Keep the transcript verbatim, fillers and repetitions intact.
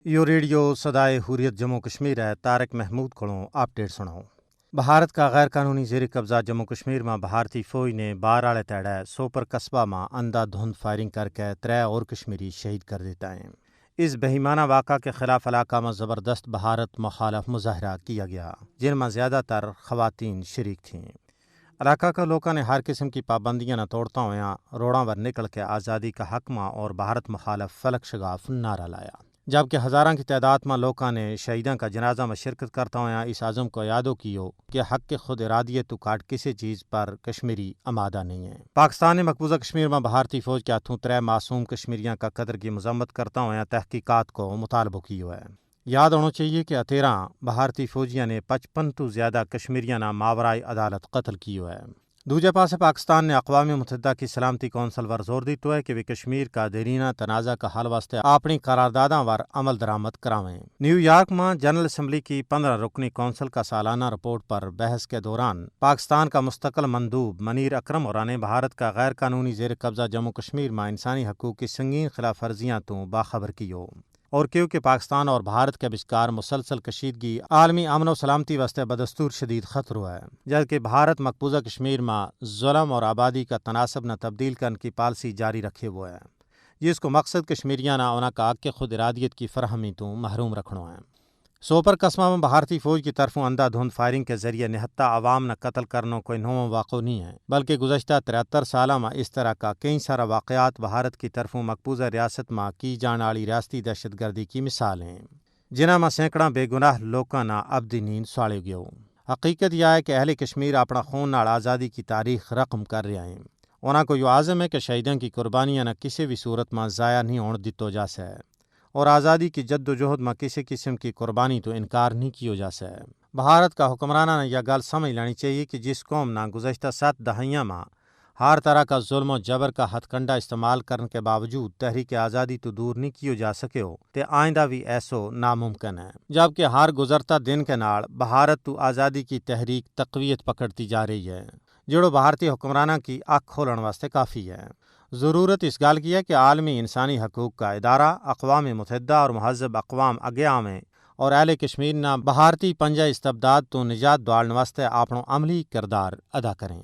یوہ ریڈیو سدائے حریت جموں کشمیر ہے۔ طارق محمود کولوں اپڈیٹ سنو۔ بھارت کا غیر قانونی زیر قبضہ جموں کشمیر ما بھارتی فوج نے بار آلے تیڑے سوپر قصبہ ما اندھا دھند فائرنگ کر کے ترے اور کشمیری شہید کر دیتا ہیں۔ اس بہیمانہ واقعہ کے خلاف علاقہ ما زبردست بھارت مخالف مظاہرہ کیا گیا، جن ما زیادہ تر خواتین شریک تھیں۔ علاقہ کا لوکاں نے ہر قسم کی پابندیاں نہ توڑتا ہویا روڑاں پر نکل کے آزادی کا حق ما اور بھارت مخالف فلک شگاف نعرہ لایا، جبکہ ہزاراں کی تعداد ما لوکاں نے شہیداں کا جنازہ ما شرکت کرتا ہویا اس عزم کو یادو کیو کہ حق کے خود ارادیت تو کاٹ کسی چیز پر کشمیری آمادہ نہیں ہے۔ پاکستان نے مقبوضہ کشمیر ما بھارتی فوج کے ہتھوں ترے معصوم کشمیریاں کا قتل کی مذمت کرتا ہویا تحقیقات کو مطالبو کیو ہے۔ یاد ہونو چاہیے کہ اتیراں بھارتی فوجیاں نے پچپن تو زیادہ کشمیریاں نا ماورائے عدالت قتل کیو ہے۔ دوجے پاسے پاکستان نے اقوام متحدہ کی سلامتی کونسل ور زور دیتو ہے کہ ویہ کشمیر کا دیرینہ تنازعہ کا حل واسطے اپنی قرارداداں ور عمل درآمد کراویں۔ نیویارک ما جنرل اسمبلی کی پندرہ رکنی کونسل کا سالانہ رپورٹ پر بحث کے دوران پاکستان کا مستقل مندوب منیر اکرم اور نے بھارت کا غیر قانونی زیر قبضہ جموں کشمیر ما انسانی حقوق کی سنگین خلاف ورزیاں تو باخبر کیو اور کہیو کہ پاکستان اور بھارت کے بچکار مسلسل کشیدگی عالمی امن و سلامتی واسطے بدستور شدید خطرو ہے، جبکہ بھارت مقبوضہ کشمیر ما ظلم اور آبادی کا تناسب نا تبدیل کرن کی پالیسی جاری رکھے ہوئے ہے، جس کو مقصد کشمیریاں نا انہاں کا حق خود ارادیت کی فراہمی تو محروم رکھنو ہے۔ سوپر قصبہ ما بھارتی فوج کی طرفوں اندھا دھند فائرنگ کے ذریعے نہتا عوام نا قتل کرنو کوئی نوواں واقعو نہیں ہے، بلکہ گزشتہ تریہتر سالاں ما اس طرح کا کئی سارا واقعات بھارت کی طرفوں مقبوضہ ریاست ما کی جان آلی ریاستی دہشت گردی کی مثال ہیں، جنہاں ما سینکڑاں بے گناہ لوکاں نا ابدی نیند ساڑیو گیو۔ حقیقت یاہ ہے کہ اہل کشمیر اپنا خون نال آزادی کی تاریخ رقم کر رہیا ہیں۔ انہاں کو یوہ عزم ہے کہ شہیداں کی قربانیاں نا کسی وی صورت ما ضائع نہیں ہون دتو جاسے اور آزادی کی جدوجہد ما کسی قسم کی قربانی تو انکار نہیں کیو جاسے۔ بھارت کا حکمراناں نا یاہ گل سمجھ لینی چاہیے کہ جس قوم نا گزشتہ ست دہائیاں ما ہر طرح کا ظلم و جبر کا ہتھ کنڈا استعمال کرن کے باوجود تحریک آزادی تو دور نہیں کیو جاسکیو، تے آئندہ وی ایسو ناممکن ہے، جبکہ ہر گزرتا دن کے نال بھارت تو آزادی کی تحریک تقویت پکڑتی جا رہی ہے، جیڑو بھارتی حکمراناں کی اکھ کھولن واسطے کافی ہے۔ ضرورت اس گل کی ہے کہ عالمی انسانی حقوق کا ادارہ اقوام متحدہ اور مہذب اقوام اگے آویں اور اہل کشمیر نا بھارتی پنجہ استبداد تو نجات دوالن واسطے اپنو عملی کردار ادا کریں۔